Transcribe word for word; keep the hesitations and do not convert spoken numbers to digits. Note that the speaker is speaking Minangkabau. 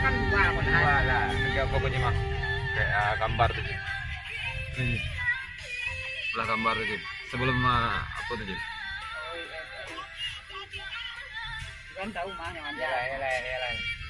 Kan dua, kan? Dua lah. Tapi apa ko, Jim, ah? Kayak, ah, gambar tu, Jim. Ini, Jim. Sebelah gambar tu, Jim. Sebelum, ah, apa tu, Jim? Kan tahu mah yang ada. Yalah, yalah, yalah.